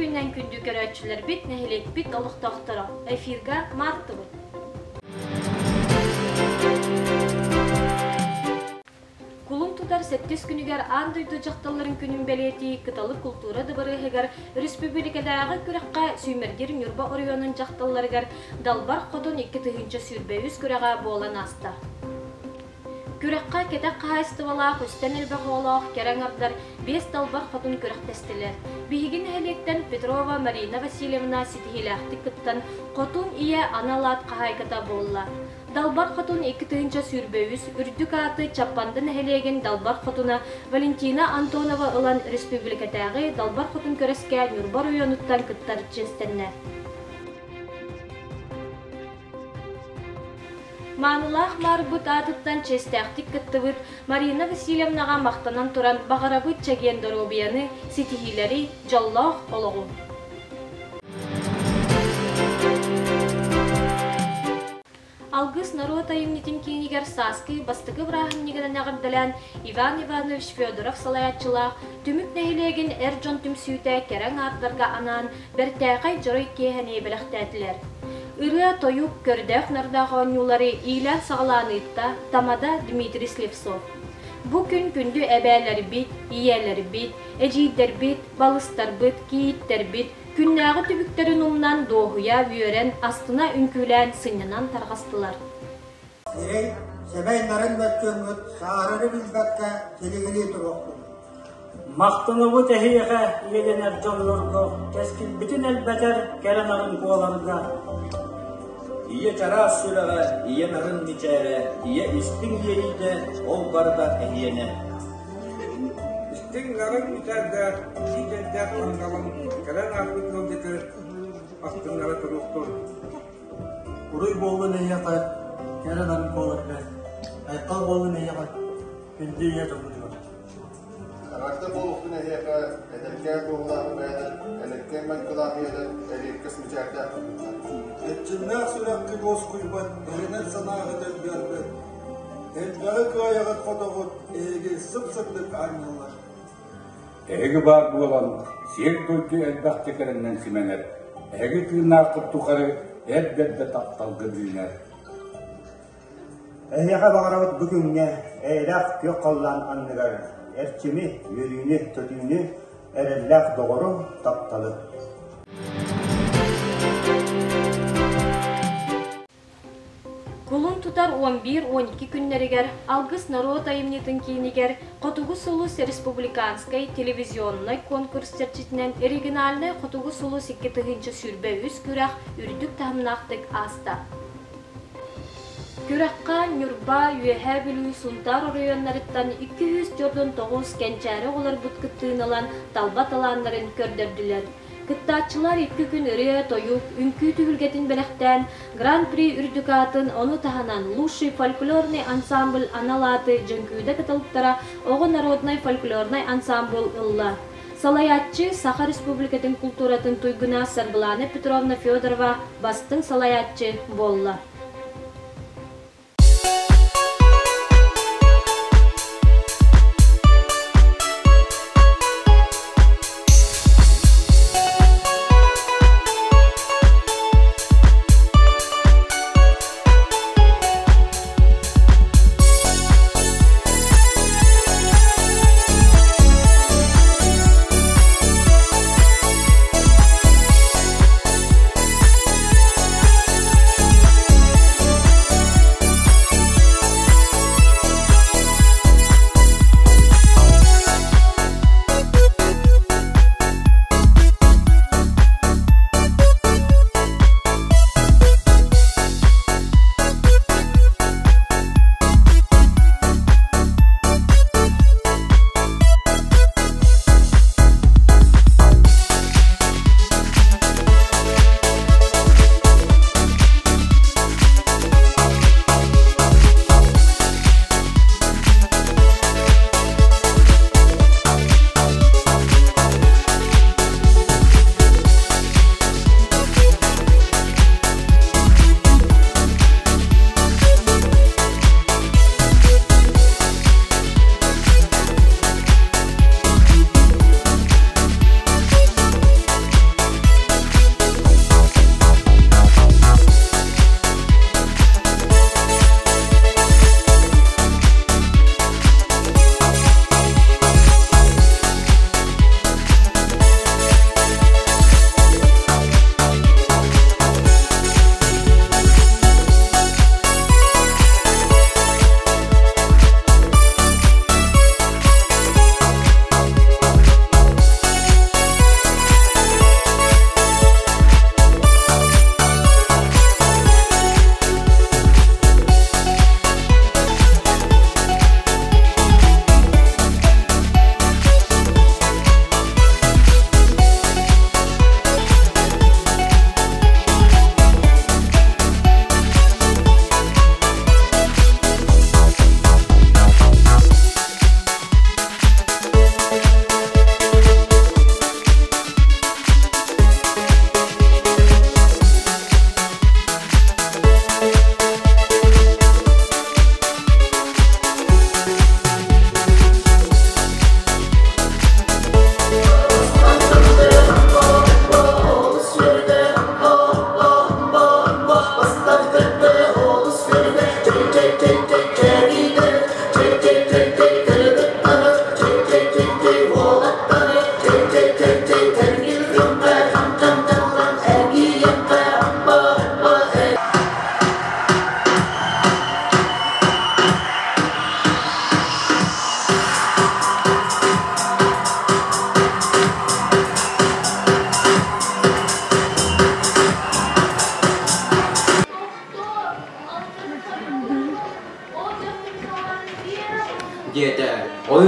күнүнэн күндү көрөөччүлэрбит, нэһилиэкпит олохтоохторо! Эфирга Маартыбыт! Кулун тутар сэттис күнүгэр Аан дойду дьахталларын күнүн бэлиэтии Кыталык култуура дыбарыаһыгар өрөспүүбүлүкэтээҕи күрэххэ сүүмэрдиир Ньурба оройуонун дьахталларыгар Далбар Хотун 2023 күрэҕэ буолан ааста. Күрэххэ кэтэх хаһаайыстыбалаах үстэн элбэх оҕолоох кэрэ аҥардар биэс далбар хотун күрэхтэстилэр. Биһиги нэһилиэктэн Петрова Марина Васильевна ситиһиилээхтик кыттан Хотун ийэ анал аат хаһаайката буолла. Далбар Хотун 2023 үрдүк ааты Чаппанда нэһилиэгин Далбар Хотуна Валентина Антонова ылан республикатааҕы Далбар Хотун күрэскэ Ньурба оройуонуттан кыттар чиэстэннэ. Маанылаах маарбыт аатыттан чиэстээхтик кыттыбыт Марина Васильевнаҕа махтанан туран баҕарабыт чэгиэн доруобуйаны, ситиһиилэри, дьоллоох олоҕу! Алгыс норуот айымньытын киинигэр сааскы бастакы бырааһынньыгынан эҕэрдэлээн Иван Иванович Федоров салайааччылаах Түмүк нэһилиэгин эр дьон түмсүүтэ кэрэ аҥаардарга анаан бэртээхэй дьоруой киэһэни бэлэхтээтилэр. Ырыа-тойук, көрдөөх-нардаах оонньуулары иилээн-саҕалаан ыытта тамада Дмитрий Слепцов. Бу күн күндү эбээлэрбит, ийэлэрбит, эдьиийдэрбит, балыстарбыт, кийииттэрбит күннээҕи түбүктэрин умнан дуоһуйа үөрэн, астына үҥкүүлээн сынньанан тарҕастылар. Сирэй, сэмэй нарын мөччүөҥҥүт саарары билбэккэ силигилии туруохтун. Махтанабыт эһиэхэ ийэлэнэр дьоннорго, кэскилбитин элбэтэр кэрэ нарын буоларга. Ийэ чараас сүрэҕэ, ийэ нарын мичээрэ, ийэ истиҥ иэйиитэ, ол барыта эһиэнэ. Истиҥ нарын мичээрдээх, сиидэрдээх мандалым кэлэн ааспыт ыалдьыты астыннара туруохтун. Уруй буоллун эйиэхэ, кэрэ нарын буоларга, айхал буоллун эйиэхэ, күндү ийэ дьоллутугар. Эҕэрдэ буолуохтун эһиэхэ, эдэркээн туоһулаах бэйэлэр, элэккэй майгылаах ийэлэр, эриэккэс мичээрдээх кыргыттар. Эрчимнээх сүрэххит уоскуйбат, эрэнэр санааҕыт өлбөөрбөт. Элбэҕи кыайаҕыт-хотоҕут, эһиги сып-сырдык аанньаллар. Эһиги баар буолан, сиэр дойду элбэхтик эрэннэн симэнэр, эһиги тыыннааххыт тухары эр бэрдэ тапталга үүнэр. Эһиэхэ баҕарабыт бу күҥҥэ эйэлээх күөх халлаан анныгар эрчими, үөрүүнү, көтүүнү, эрэллээх доҕору, тапталы. Кулун тутар 11-12 күннэригэр Алгыс норуот айымньытын киинигэр Хотугу сулус республиканскай телевизионнай конкурс чэрчитинэн региональнай Хотугу сулус 2023 күрэх үрдүк таһымнаахтык ааста. Күрэххэ Ньурба, Үөһээ Бүлүү, Сунтаар оройуоннарыттан 249 кэнчээри оҕолорбут кыттыыны ылан талба талааннарын көрдөрдүлэр. Кыттааччылар икки күн ырыа-тойук, үҥкүү түһүлгэтин бэлэхтээн, Гран-при үрдүк аатын, ону таһынан Лучший фольклорный ансамбль анал ааты Дьөҥкүүдэ кыталыктара оҕо народнай фольклорнай ансамбыл ылла. Салайааччы Саха Республикатын култууратын туйгуна Саргылана Петровна Федорова бастыҥ салайааччы буолла.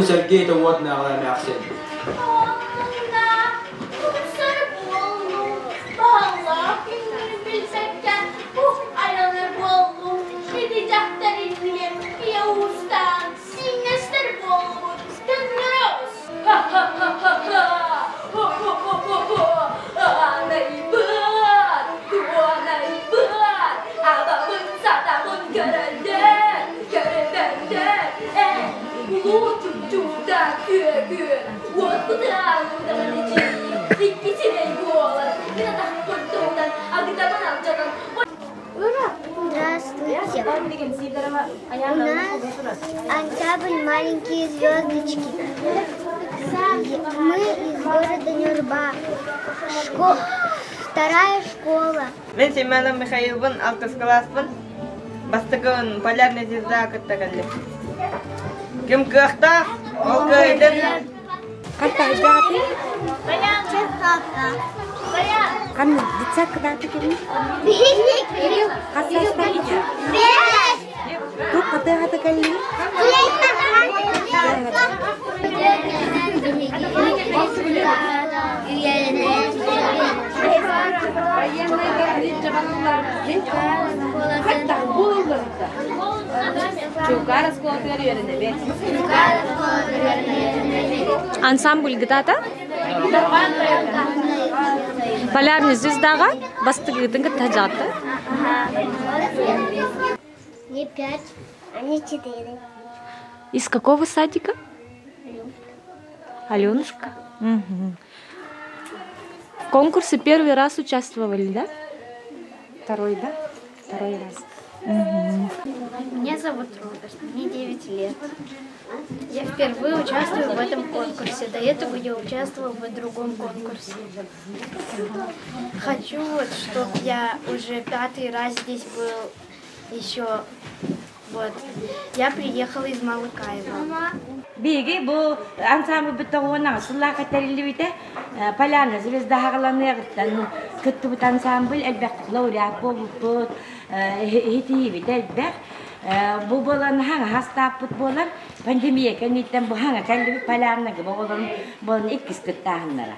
сэргиэ этэ уотнааҕы эмээхсин. Оннуна тупсар буоллум, баһаллаах күҥҥүн билбэккэ бу айаны буоллум. Ити дьахтар иннигэр ийэ уустаан сиҥнэстэр буоллубут, көннөрө оҕус. Ха-ха-ха-ха-ха! Хо-хо-хо-хо-хо! Аанайбыт! Туонайбыт! Абабын сатабын көрөллөр, көрөбөттөр! Эй, улуу чуччуута күөгү, уот кутаалыытаҕын ичии, икки сирэй буолан, мин атахпын туһунан агытабын алдьатан Здравствуйте. У нас ансамбль «Маленькие звездочки». Мы из города Нюрба. Шко... Вторая школа. Мин Семенов Михаилбын алтыс кылааспын. Бастакы полярная звезда кытта кэллим. Ким кыахтаах, ол кыайдын. Хантайдааты? Ханна детсадкадааты кэлин? Хас саастааххын? Туох хатыаҕата кэллиҥ? Чуукаар оскуолатыгар үөрэнэбит. Ансамбль гытаата? Полярный звездаҕа бастыгыытын кытта дьаатта. Мне пять, а мне четыре. Из какого садика? Аленушка. Угу. В конкурсе первый раз участвовали, да? Второй, да? Второй раз. Угу. Меня зовут Роберт, мне 9 лет. Я впервые участвую в этом конкурсе. До этого я участвовала в другом конкурсе. Хочу вот, чтобы я уже пятый раз здесь был еще. Вот. Я приехала из Малыкаева. Биһиги бу ансамбльбыт тоҕуона сыллаахха тэриллибитэ Поляна звезда хаҕаланыаҕыттан кыттыбыт ансамбль элбэхтик лауреат буолбуппут, иһитиһиибит элбэх. Бу буолан хаҥа хастааппыт буолар, пандемия кэнниттэн бу хаҥа кэллибит Полярнага оҕолорун буолан иккис кыттааһыннара.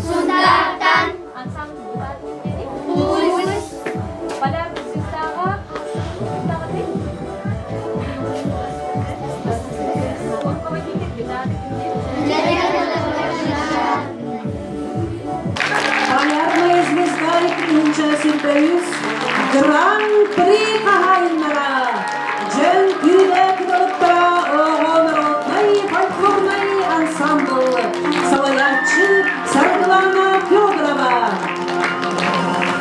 Сунтаартан Полярная звезда иккиһинчэ сюрприз Гран-при хаһаайыннара Дьэҥкиидэ кыталыктара оҕо народнай фольклорнай ансамбл салайааччы Саргылана Федорова.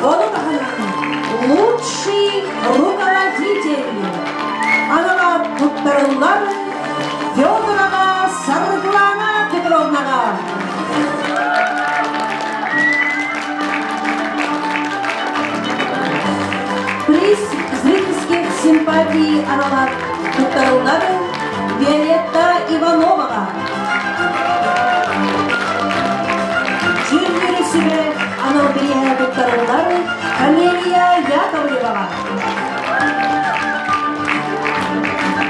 Ону таһынан лучший руководитель анала туттарыллар Федорова Саргылана Петровнаҕа. Приз зрительских симпатий аналар туттарыллар Виолетта Ивановаҕа. Дьүүллүүр сүбэ анал бирииһэ туттарыллар Камелия Яковлеваҕа.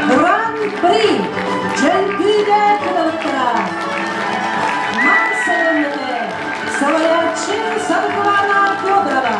Гран-при Дьэҥкиидэ кыталыктара Марса Өлүөнэтэ салайааччы Саргылана Федорова.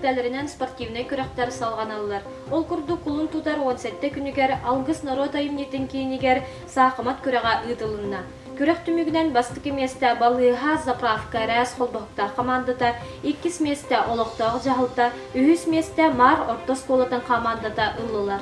тэрилтэлэринэн спортивнай күрэхтэр салҕаналлар. Ол курдук кулун тутар 17 күнүгэр Алгыс норуот айымньытын киинигэр саахымат күрэҕэ ыытылынна. Күрэх түмүгүнэн бастакы миэстэ балыыһа заправка РЭС холбоһуктаах хамаандата, иккис миэстэ олохтоох дьаһалта, үһүс миэстэ Маар орто оскуолатын хамаандата ыллылар.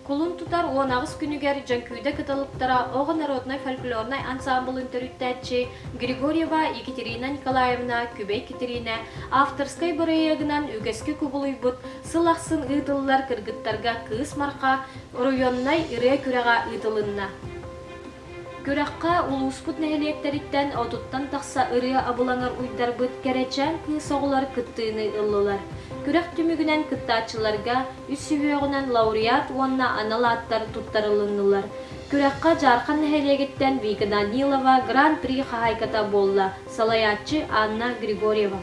Кулун тутар 18 күнүгэр Дьөҥкүүдэ кыталыктара оҕо народнай фольклорнай ансаамбылын төрүттээччи Григорьева Екатерина Николаевна Күбэй Кэтириинэ авторскай бырайыагынан үгэскэ кубулуйбут сыл ахсын ыытыллар кыргыттарга Кыыс Марха оройуоннай ырыа күрэҕэ ыытылынна. Күрэххэ улууспут нэһилиэктэриттэн отуттан тахса ырыа абылаҥар уйдарбыт кэрэчээн кыыс оҕолор кыттыыны ыллылар. Күрэх түмүгүнэн кыттааччыларга үс сүһүөҕүнэн лауреат уонна анал ааттар туттарылыннылар. Күрэххэ Дьаархан нэһилиэгиттэн Вика Данилова Гран-при хаһаайката буолла, салайааччы Анна Григорьева.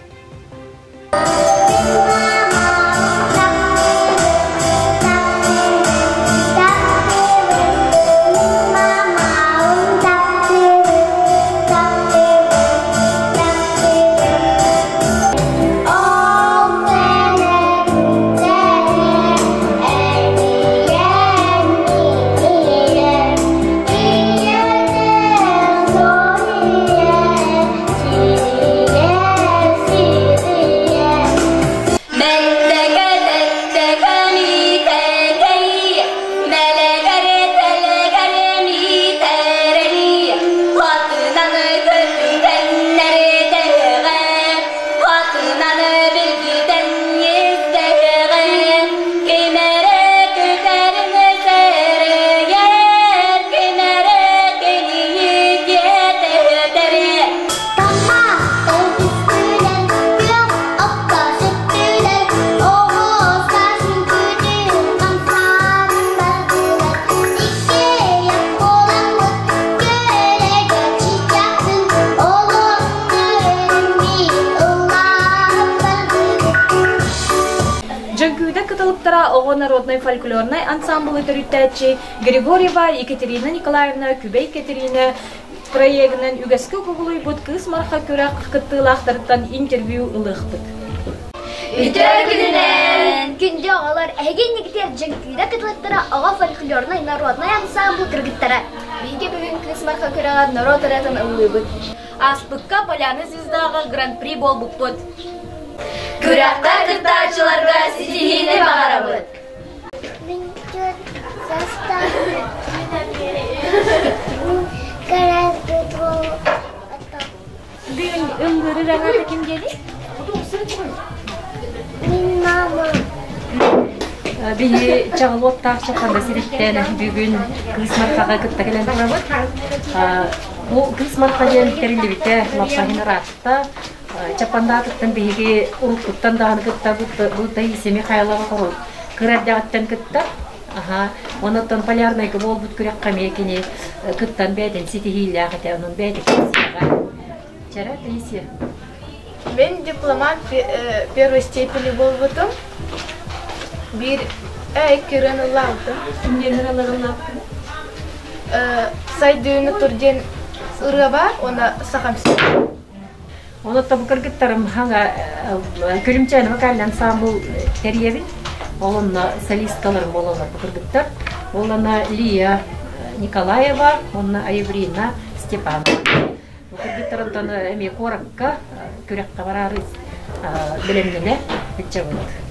Дьөҥкүүдэ кыталыктара оҕо народнай фольклорнай ансаамбылы төрүттээччи Григорьева Екатерина Николаевна Күбэй Кэтириинэ проегынан үгэскэ кубулуйбут Кыыс Марха күрэх кыттыылаахтарыттан интервью ылыахпыт. Үтүө күнүнэн! Күндү оҕолор, эһиги иннигитигэр Дьөҥкүүдэ кыталыктара оҕо фольклорнай народнай ансаамбыл кыргыттара. Биһиги бүгүн Кыыс Марха күрэҕэр норуот ырыатын ыллыыбыт. Ааспыкка Полярный звездаҕа гран-при буолбуппут. Күрэххэ кыттааччыларга ситиһиини баҕарабыт! Бүгүн ыллыыры ырыаҥата ким диэний? Мин мама. Биһи чаҕылуоттаах чахана сириттэн бүгүн Кыыс Мархаҕа кытта кэлэн турабыт. Бу Кыыс Марха диэн тэриллибитэ Лаппаһин ыраатта. Чаппандаатыттан биһиги уруккуттан даҕаны кыттабыт бу Таисия Михайлова хоруй кыра эрдэҕиттэн кыттар. Аха. Онон полярнайга буолбут күрэххэ эмиэ кини кыттан бэйэтин ситиһиилээх этэ. Онон бэйэтэ кэпсиэҕэ. Чара Таисия. Мин дипломат первой степени буолбутум. Биир икки ырыаны ыллаабытым. Кимниэн ырыалары ыллаабытым? Сайдыыны тур диэн ырыа баар уонна сахам Онон бу кыргыттарым хаҥа Күлүмчээн вокальный ансамбл тэрийэбин. Ол онно солисткаларым буолаллар бу кыргыттар. Ол ана Лия Николаева уонна Айыбрина Степанова. Бу кыргыттар онтон эмиэ куоракка күрэххэ бараары бэлэмнэнэ сылдьабыт.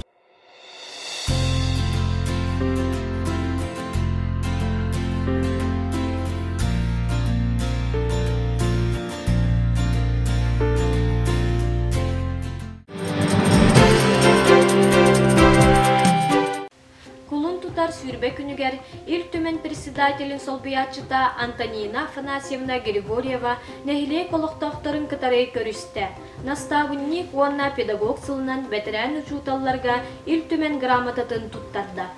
Кулун тутар сүүрбэ күнүгэр Ил Түмэн председателин солбуйааччыта Антонина Афанасьевна Григорьева нэһилиэк олохтоохторун кытары көрүстэ. Настаабынньык уонна педагог сылынан бэтэрээн учууталларга Ил Түмэн грамотатын туттарда.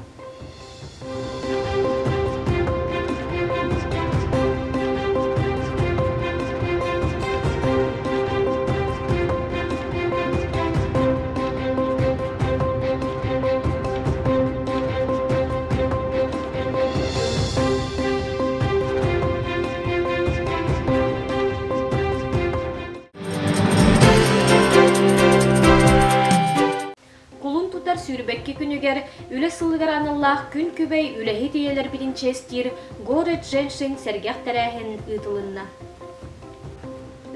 күнүгэр үлэ сылыгар аналлаах күн күбэй үлэһит ийэлэрбитин чиэстиир Город женщин сэргэх тэрээһин ыытылынна.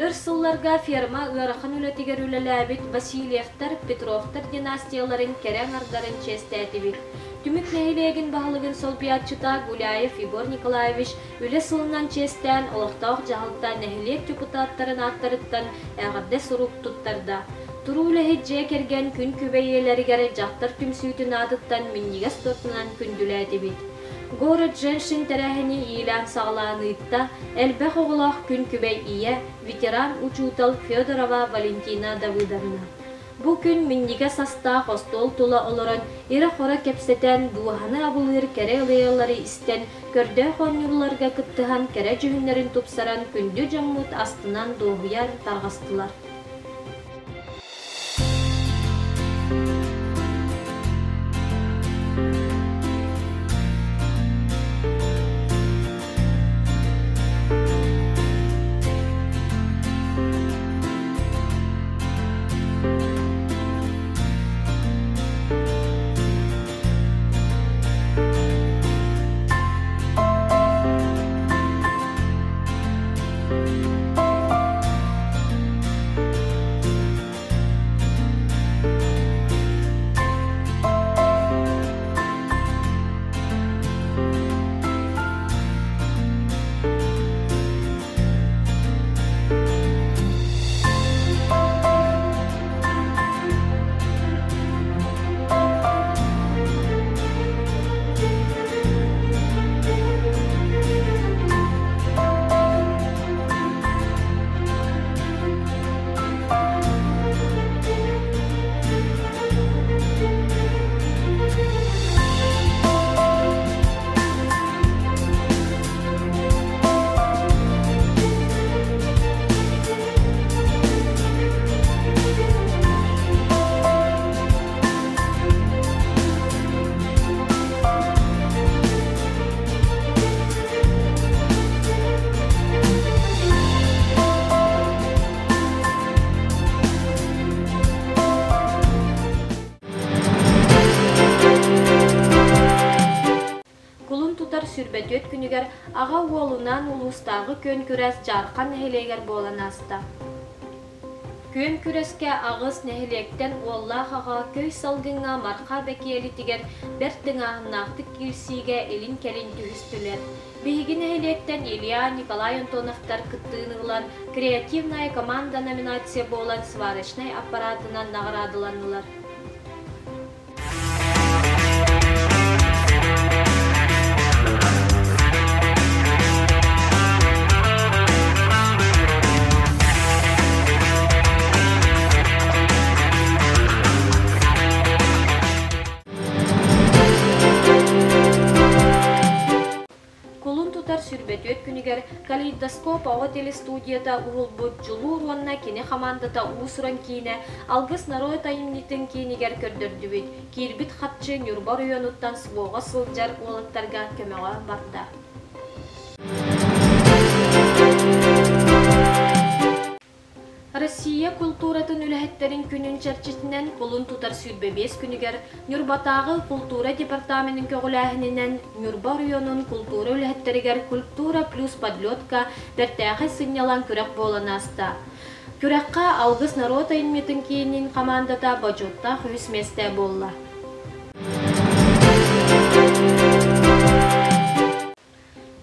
Өр сылларга ферма ыарахан үлэтигэр үлэлээбит Васильевтар, Петровтар династияларын кэрэ аҥардарын чиэстээтибит. Түмүк нэһилиэгин баһылыгын солбуйааччыта Гуляев Егор Николаевич үлэ сылынан чиэстээн олохтоох дьаһалта нэһилиэк депутаттарын ааттарыттан эҕэрдэ сурук туттарда. Туруу үлэһит дьиэ кэргэн күн күбэй ийэлэригэр дьахтар түмсүүтүн аатыттан минньигэс тортунан күндүлээтибит. Город женщин тэрээһини иилээн-саҕалаан ыытта элбэх оҕолоох күн күбэй ийэ, ветеран учуутал Федорова Валентина Давыдовна. Бу күн минньигэс астаах остуол тула олорон, ирэ-хоро кэпсэтэн, дууһаны абылыыр кэрэ ылыйалары истэн, көрдөөх оонньууларга кыттыһан кэрэ дьүһүннэрин тупсаран күндү дьоммут астынан дуоһуйан тарҕастылар. Кулун тутар сүүрбэтүөт күнүгэр аҕа уолунаан улуустааҕы күөн күрэс Дьаархан нэһилиэгэр буолан ааста. Күөн күрэскэ аҕыс нэһилиэктэн уоллаах аҕа көй салгыҥҥа Марха Бэкиэлитигэр бэрт тыҥааһыннаахтык киирсиигэ илин-кэлин түһүстүлэр. Биһиги нэһилиэктэн Илья, Николай Антоновтар кыттыыны ылан «Креативная команда» номинация буолан сварочнай аппаратынан наҕараадаланнылар. Кулун тутар сүүрбэтүөт күнүгэр Калейдоскоп оҕо телестудията уһулбут Дьулуур уонна кини хамаандата уус-уран киинэ Алгыс норуот айымньытын киинигэр көрдөрдүбүт. Киирбит харчы Ньурба оройуонуттан СВО-ҕа сылдьар уолаттарга көмөҕө барда. Россия култууратын үлэһиттэрин күнүн чэрчитинэн кулун тутар 25 күнүгэр Ньурбатааҕы култуура департаменын көҕүлээһининэн Ньурба оройуонун култуура үлэһиттэригэр «Культура плюс подлетка» бэртээхэй сынньалаҥ күрэх буолан ааста. Күрэххэ Алгыс норуот айымньытын киинин хамаандата бочуоттаах үһүс миэстэ буолла.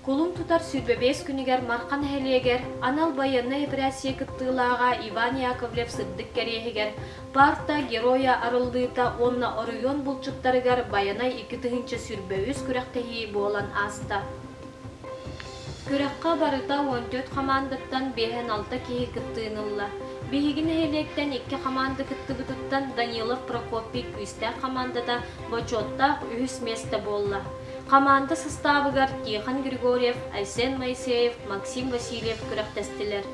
Кулун тутар 25 күнүгэр Марха нэһилиэгэр анал байыаннай эпэрээссийэ кыттыылааҕа Иван Яковлев сырдык кэриэһигэр Парта Героя арыллыыта уонна оройуон булчуттарыгар Байанай 2023 күрэхтэһии буолан ааста. Күрэххэ барыта 14 хамаандаттан 56 киһи кыттыыны ылла. Биһиги нэһилиэктэн икки хамаанда кыттыбытыттан Данилов Прокопий күүстээх хамаандата бочуоттаах үһүс миэстэ буолла. Хамаанда састаабыгар Тихон Григорьев, Айсен Моисеев, Максим Васильев күрэхтэстилэр.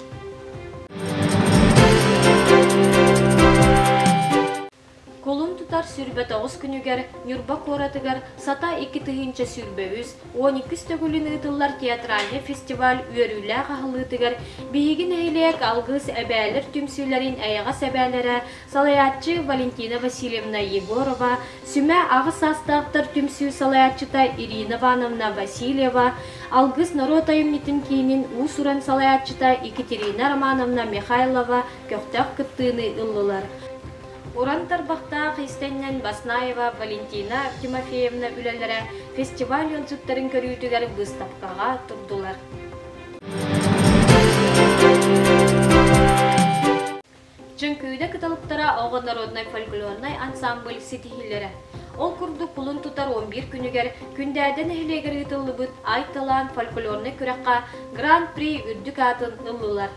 Кулун тутар 25. 29 күнүгэр Ньурба куоратыгар Сата 2023 12 төгүлүн ыытыллар театральнай фестиваль үөрүүлээх аһыллыытыгар биһиги нэһилиэк Алгыс эбээлэр түмсүүлэрин эйэҕэс эбээлэрэ салайааччы Валентина Васильевна Егорова, Сүмэ аҕыс саастаахтар түмсүү салайааччыта Ирина Ивановна Васильева, Алгыс норуот айымньытын киинин уус-уран салайааччыта Екатерина Романовна Михайлова көхтөөх кыттыыны ыллылар. Уран тарбахтаах иистэнньэн Баснаева Валентина Тимофеевна үлэлэрэ фестиваль ыалдьыттарын көрүүтүгэр быыстапкаҕа турдулар. Чөҥкүүдэ кыталыктара оҕо народнай фольклорнай ансамбль ситиһиилэрэ. Ол курдук кулун тутар 11 күнүгэр Күндээдэ нэһилиэгэр ыытыллыбыт Ай-талаан фольклорнай күрэххэ Гран-при үрдүк аатын ыллылар.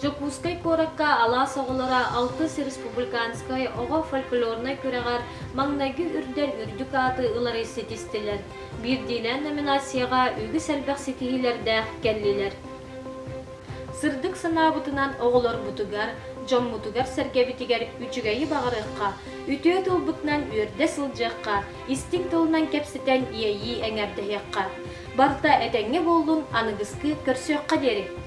Дьокуускай куоракка алаас оҕолоро алтыс республиканскай оҕо фольклорнай күрэҕэр маҥнайгы үрдэл үрдүк ааты ылары ситистилэр. Биирдиилээн номинацияҕа үгүс элбэх ситиһиилэрдээх кэллилэр. Сырдык санаабытынан оҕолорбутугар, дьоммутугар-сэргэбитигэр үчүгэйи баҕарыахха, үтүө тылбытынан үөрдэ сылдьыахха, истиҥ тылынан кэпсэтэн иэйии эҥэрдэһиэххэ. Барыта этэҥҥэ буоллун, аныгыскы көрсүөххэ диэри!